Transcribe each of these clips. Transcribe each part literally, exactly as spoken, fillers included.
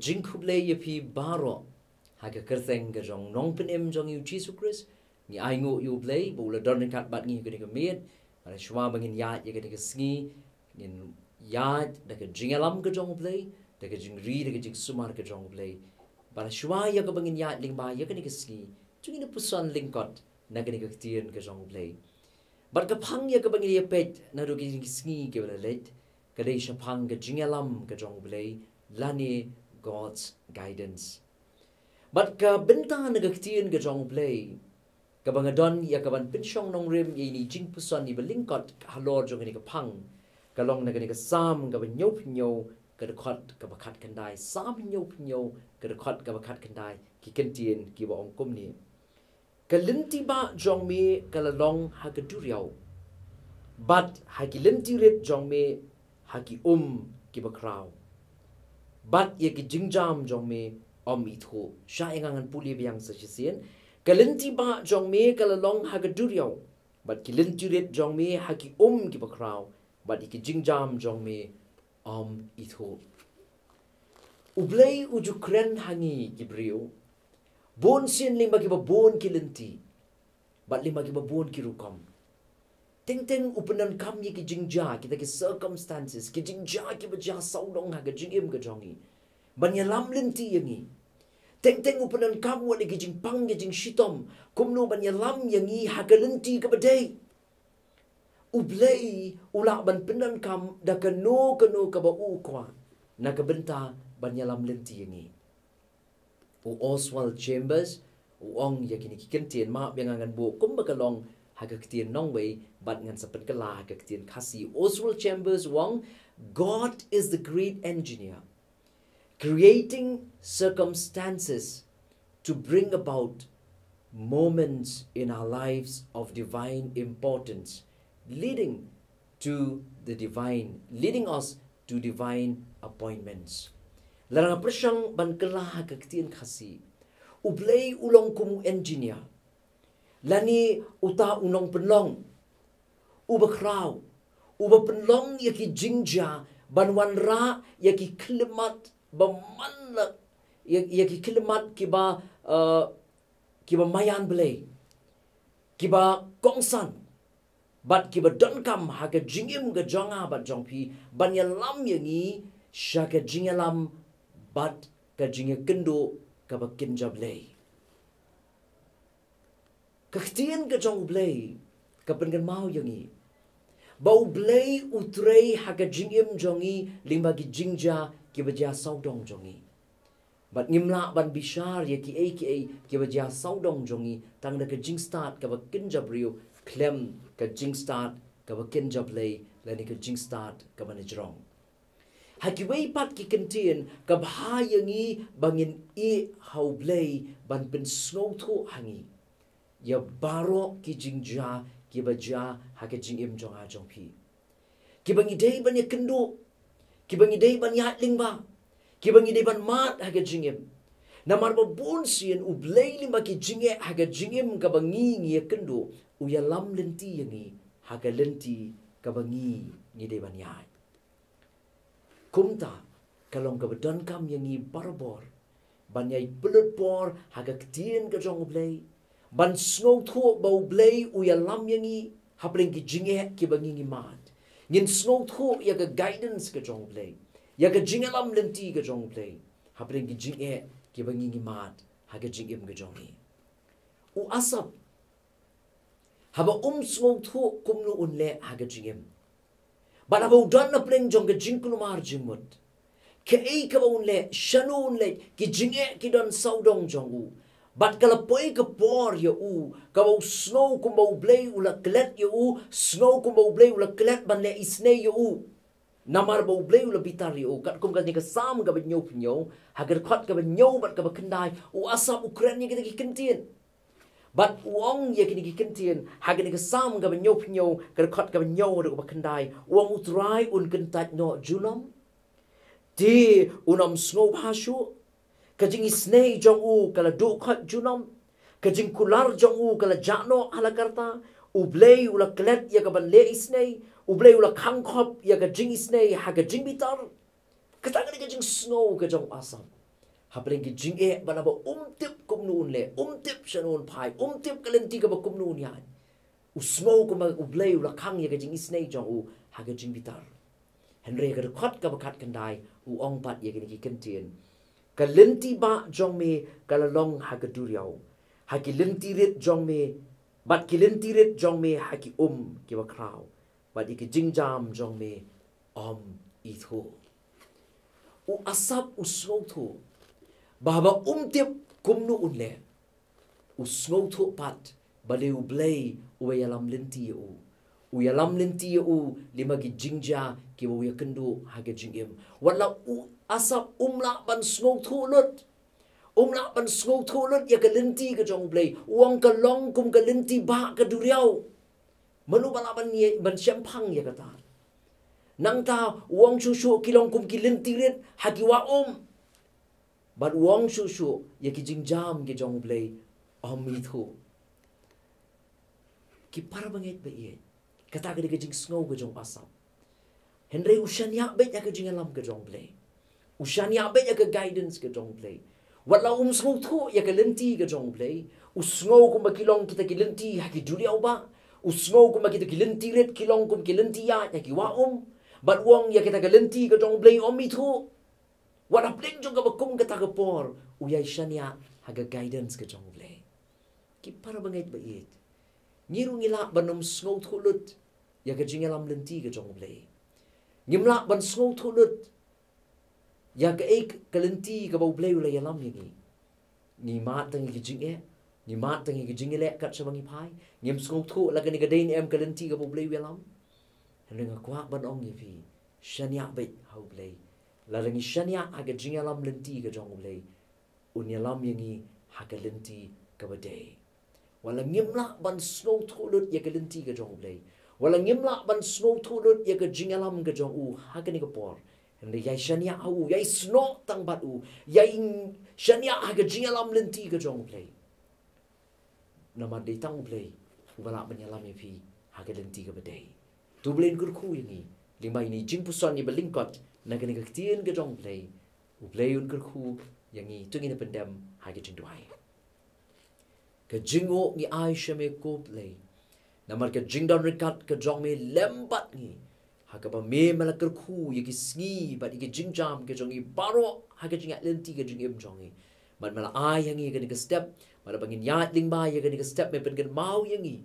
Jingkhublei ïa phi baroh ha ka kyrteng ka jong u Nongpynim jong ngi u Jisu Khrist. Ngi ainguh ïa u Blei ba u la don ryngkat bad ngi ha kane ka miet. Bad shuwa ba ngin ïaid ïa kane ka sngi, ngin ïaid da ka jingïalam ka jong u Blei, da ka jingri, da ka jingsumar ka jong u Blei. Bad shuwa ïa kaba ngin ïaid lyngba ïa kane ka sngi, to ngin ïa puson lyngkot na kane ka ktien ka jong u Blei. Bad ka phang ïa kaba ngin ïa peit naduh kine ki sngi kiba la leit, ka dei shaphang ka jingïalam ka jong u Blei, lane God's guidance. Bad ka bynta na ka ktien ka jong u Blei, kaba nga don ïa kaban pynshong nongrim ïa ine i jingpuson iba lyngkot halor jong kane ka phang, ka long na kane ka Salm kaba hynñiewphew hynñiew, ka dkhot kaba khatkhyndai. Salm hynñiewphew hynñiew, ka dkhot kaba khatkhyndai, ki kyntien kiba ong kumne: Ka lynti bah jong me ka la long ha ka duriaw, bad ha ki lynti rit jong me ha ki um kiba khraw, bad ïa ki jingjam jong me ym ithuh. Shah ïa nga, ngan pule biang sa shisien. Ka lynti bah jong me ka la long ha ka duriaw, bad ki lynti rit jong me ha ki um kiba khraw, bad ïa ki jingjam jong me ym ithuh. U Blei u ju kren ha ngi ki briew, bun sien lyngba kiba bun ki lynti, bad lyngba kiba bun ki rukom. Teng teng u pyndonkam ïa ki jingjia, kita ki circumstances, ki jingjia kiba jia sawdong ha ka jingim ka jong ngi, ban ïalam lynti ïa ngi. Teng teng u pyndonkam wat ïa ki jingpang, ki jingshitom, kumno ban ïalam ïa ngi ha ka lynti kaba dei. U Blei u lah ban pyndonkam da kano kano kaba u kwah na ka bynta ban ïalam lynti ïa ngi. U Oswald Chambers u ong ïa kine ki kyntien, map ïa nga ngan buh kumba ka long ha ka ktien nongwei bad ngan sa pynkylla ha ka ktien Khasi. Oswald Chambers u ong, God is the great engineer, creating circumstances to bring about moments in our lives of divine importance, leading to the divine, leading us to divine appointments. Lada nga pyrshang ban kylla ha ka ktien Khasi, U Blei u long kum u engineer, lane uta u nongpynlong uba khraw, uba pynlong ïa ki jingjia ban wanrah ïa ki khyllipmat ba man la, ïa, ïa ki khyllipmat kiba, eh, kiba maïan Blei, kiba kongsan, bad kiba donkam ha ka jingim ka jong nga bad jong phi, ban ïalam ïa ngi sha ka jingïalam bad ka jingïakynduh kaba kynja Blei. Ka ktien ka jong U Blei ka pynkynmaw ïa ngi ba U Blei u trei ha ka jingim jong ngi lyngba ki jingjia kiba jia sawdong jong ngi. Bad ngim lah ban bishar ïa kiei kiei kiba jia sawdong jong ngi tang da ka jingstad kaba kynja briew khlem ka jingstad kaba kynja Blei, lane ka jingstad kaba na jrong. Ha kiwei pat ki kyntien ka bha ïa ngi ba ngin ïeh ha U Blei ban pynsngewthuh ha ngi ïa baroh ki jingjia kiba jia ha ka jingim jong nga jong phi, kiba ngi dei ban ïakynduh, kiba ngi dei ban ïaid lyngba, kiba ngi dei ban mad ha ka jingim. Namar ba bun sien U Blei lyngba ki jingeh ha ka jingim kaba ngi ngi ïakynduh, u ïalam lynti ïa ngi ha ka lynti kaba ngi ngi dei ban ïaid. Kumta ka long kaba donkam ïa ngi barabor ban ïai pynlut por ha ka ktien ka jong U Blei, ban sngewthuh ba U Blei u ïalam ïa ngi hapdeng ki jingeh kiba ngi ngi mad. Ngin sngewthuh ïa ka guidance ka jong U Blei, ïa ka jingïalam lynti ka jong U Blei hapdeng ki jingeh kiba ngi ngi mad ha ka jingim ka jong ngi. U Asaph, haba um sngewthuh kumno un leh ha ka jingim, bad haba u don hapdeng jong ka jingkulmar jingmut, kaei kaba un leh, shano un leit, ki jingeh ki don sawdong jong u. Bad ka la poi ka por ïa u kaba u sngew kumba U Blei u la klet ïa u, sngew kumba U Blei u la klet ban leh isynei ïa u. Namar ba U Blei u la bitar ïa u. Katkum kane ka Salm kaba hynñiewphew hynñiew, ha ka dkhot kaba hynñiew bad kaba khyndai, u Asaph u kren ïa kita ki kyntien. Bad u ong ïa kine ki kyntien ha kane ka Salm kaba hynñiewphew hynñiew, ka dkhot kaba hynñiew haduh kaba khyndai. U ong, U Trai un kyntait noh junom, te un ym sngewbha shuh. Ka jingisynei jong u ka la duh khoit junom, ka jingkular jong u ka la jah noh ha la karta. U Blei u la klet ïa ka ban leh isynei, U Blei u la khang khop ïa ka jingisynei ha ka jingbitar. Kata ka dei ka jingsngew ka jong u Asaph. hapdeng ki jingeh, bad haba um tip kumno un leh, um tip shano un phai, um tip ka lynti kaba kumno un ïaid, u sngew kumba U Blei u la khang ïa ka jingisynei jong u ha ka jingbitar. Hynrei ka dkhot kaba khatkhyndai u ong pat ïa kine ki kyntien: Ka lynti bah jong me ka la long ha ka duriaw, ha ki lynti rit jong me, bad ki lynti rit jong me ha ki um kiba khraw, bad ïa ki jingjam jong me ym ithuh. U Asaph u sngewthuh ba haba um tip kumno un leh, u sngewthuh pat balei U Blei u ïalam lynti ïa u. U ïalam lynti ïa u lyngba ki jingjia kiba u ïakynduh ha ka jingim. Wat la u Asaph um lah ban sngewthuh lut, um lah ban sngewthuh lut ïa ka lynti ka jong U Blei. U ong ka long kum ka lynti bah ka duriaw. Mano ba lah ban ïa, ban shemphang ïa kata? Nangta u ong shuh shuh ki long kum ki lynti rit ha ki wah um. Bad u ong shuh shuh ïa ki jingjam ki jong U Blei ym ithuh. Ki para bangeit ba ïeit, kata ka dei ka jingsngew ka jong u Asaph. Hynrei u shaniah beit ïa ka jingïalam ka jong U Blei. U shaniah beit ïa ka guidance ka jong U Blei. Wat la um sngewthuh ïa ka lynti ka jong U Blei, u sngew kumba ki long kita ki lynti ha ki duriaw bah. U sngew kumba kita ki lynti rit ki long kum ki lynti ïaid ha ki wah um. Bad u ong ïa kita ki lynti ka jong U Blei ym ithuh. Wat hapdeng jong kaba kum kata ka por, u ïai shaniah ha ka guidance ka jong U Blei. Ki para bangeit ba ïeit, ngi ruh ngi lah ban ym sngewthuh lut ïa ka jingïalam lynti ka jong U Blei. Ngim lah ban sngewthuh lut ïa kaei ka lynti kaba U Blei u la ïalam ïa ngi. Ngi mad tang ïa ki jingeh, ngi mad tang ïa ki jingïaleh kat shaba ngi phai. Ngim sngewthuh la kane ka dei ne em ka lynti kaba U Blei u ïalam. Hynrei nga kwah ban ong ïa phi, shaniah beit ha U Blei. Lada ngi shaniah ha ka jingïalam lynti ka jong U Blei, un ïalam ïa ngi ha ka lynti kaba dei. Wat la ngim lah ban sngewthuh lut ïa ka lynti ka jong U Blei, wat la ngim lah ban sngewthuh lut ïa ka jingïalam ka jong u ha kane ka por, hynrei ïai shaniah ha u, ïai snoh tang bad u, ïai shaniah ha ka jingïalam lynti ka jong U Blei. Namar dei tang U Blei uba lah ban ïalam ïa phi ha ka lynti kaba dei. To U Blei un kyrkhu ïa ngi lyngba ine i jingpuson iba lyngkot na kane ka ktien ka jong U Blei. U Blei un kyrkhu ïa ngi. To ngin ïa pyndem ha ka jingduwai. Ka jingnguh ngi ai sha me, ko Blei, namar ka jingdon ryngkat ka jong me lem bad ngi, ha kaba me me la kyrkhu ïa ki sngi bad ïa ki jingjam ka jong ngi baroh ha ka jingïaid lynti ka jingim jong ngi. Bad me la ai ha ngi ïa kane ka step, bad haba ngin ïaid lyngba ïa kane ka step, me pynkynmaw ïa ngi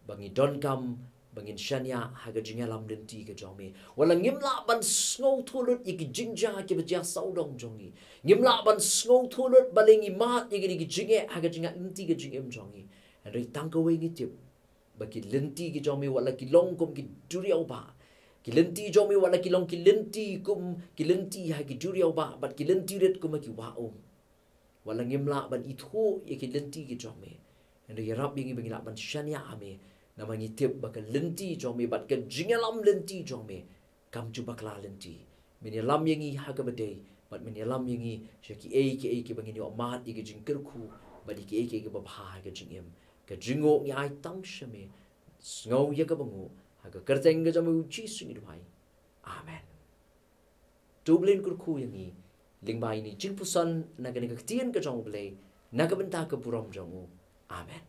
ba ngi donkam ba ngin shaniah ha ka jingïalam lynti ka jong me. Wat la ngim lah ban sngewthuh lut ïa ki jingjia kiba jia sawdong jong ngi, ngim lah ban sngewthuh lut balei ngi mad ïa kine ki jingeh ha ka jingïaid lynti ka jingim jong ngi, hynrei tang kawei ngi tip ba ki lynti ki jong me wat la ki long kum ki duriaw bah, ki lynti jong me wat la ki long ki lynti kum ki lynti ha ki duriaw bah, bad ki lynti rit kum ha ki wah um. Wat la ngim lah ban ithuh ïa ki lynti ki jong me, hynrei ïarap ïa ngi ba ngi lah ban shaniah ha me. Namar ngi tip ba ka lynti jong me bad ka jingïalam lynti jong me kam ju bakla lynti. Men ïalam ïa ngi ha kaba dei, bad men ïalam ïa ngi sha kiei kiei kiba ngin ïoh mad ïa ka jingkyrkhu bad ïa kiei kiei kiba bha ha ka jingim. Ka jingnguh ngi ai tang sha me. Sngew ïa kaba nguh, ha ka kyrteng ka jong me U Jisu ngi duwai. Amen. To U Blei un kyrkhu ïa ngi lyngba ine i jingpuson na kane ka ktien ka jong U Blei, na ka bynta ka burom jong u. Amen.